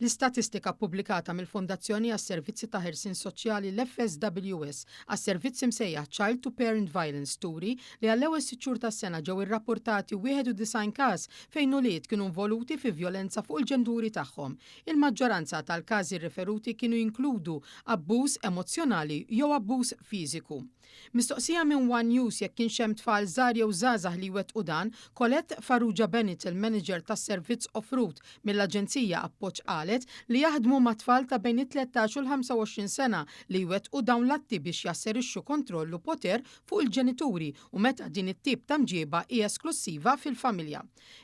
L-istatistika ppubblikata mill-Fondazzjoni għas-Servizzi ta' Ħelsien Soċjali, l-FSWS, għas-servizz imsejjaħ Child to Parent Violence turi li għall-ewwel sitt xhur tas-sena ġew irrappurtati 91 każ fejn ulied kienu involuti fi vjolenza fuq il-ġenituri tagħhom. Il-maġġoranza tal-każi rriferuti kienu jinkludu abbuż emozzjonali jew abbuż fiżiku. Mistoqsija minn one News jekk kienx hemm tfal żgħar jew żgħażagħ li jwettqu dan, Colette Farrugia Bennett, il-manager tas-servizz offrut mill-aġenzija Appoġġ qalet li jaħdmu ma' tfal ta' bejn it-13 u l-25 sena li jwettqu dawn l-atti biex jasserixxu kontroll u poter fuq il-ġenituri u meta din it-tip ta' mġieba hi esklussiva fil-familja.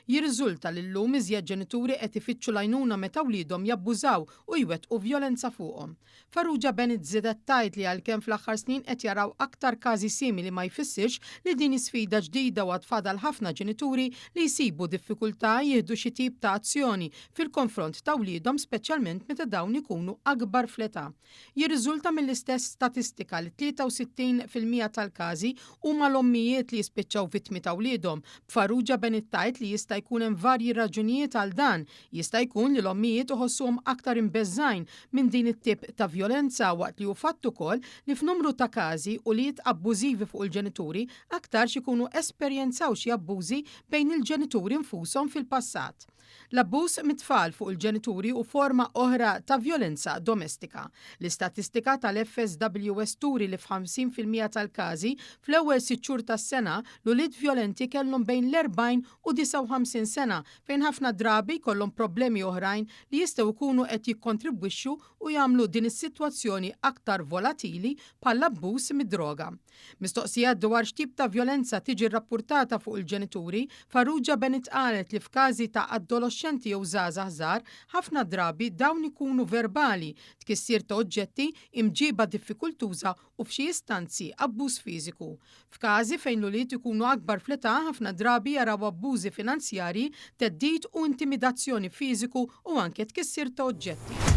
Jirriżulta li llum iżjed ġenituri qed ifittxu l-għajnuna meta wliedhom jabbużaw u jwettqu vjolenza fuqhom. Farrugia Bennett żiedet tgħid li għalkemm fl-aħħar snin qed jaraw aktar każi simili ma jfissirx li din hi sfida ġdida u għad fadal ħafna ġenituri li jsibu diffikultà jieħdu xi tip ta' azzjoni fil-konfront ta' wliedhom speċjalment meta dawn ikunu akbar fl-età. Jirriżulta mill-istess statistika li 63% tal-każi huma l-ommijiet li jispiċċaw vittmi ta' wliedhom, b'Farrugia Bennett tgħid li jista' jkun hemm varji raġunijiet għal dan Jista' jkun li l-ommijiet iħossuhom aktar imbeżżgħin minn din it-tip ta' vjolenza waqt li hu fatt ukoll li f'numru ta' każi ulied abbużivi fuq il-ġenituri aktarx ikunu esperjenzaw xi abbużi bejn il-ġenituri nfushom fil-passat. L-abbuż mit-tfal fuq il-ġenituri hu forma oħra ta' vjolenza domestika. L-istatistika tal-FSWS turi li f'50% tal-każi, fl-ewwel sitt xhur tas-sena, l-ulied vjolenti kellhom bejn l-40 u 59 sena fejn ħafna drabi jkollhom problemi oħrajn li jistgħu jkunu qed jikkontribwixxu u jagħmlu din is-sitwazzjoni aktar volatili bħall-abbuż mid-droga. Mistoqsija dwar x'tip ta' vjolenza tiġi rrappurtata fuq il-ġenituri, Farrugia Bennett qalet li f'każi ta' adoloxxenti jew żgħażagħ żgħar, ħafna drabi dawn ikunu verbali, tkissir ta' oġġetti, imġiba diffikultuża u f'xi istanzi abbuż fiżiku. F'każi fejn l-ulied ikunu akbar fl-età ħafna drabi jaraw abbużi finanzjarji, theddid u intimidazzjoni fiżiku u anke tkissir ta' oġġetti.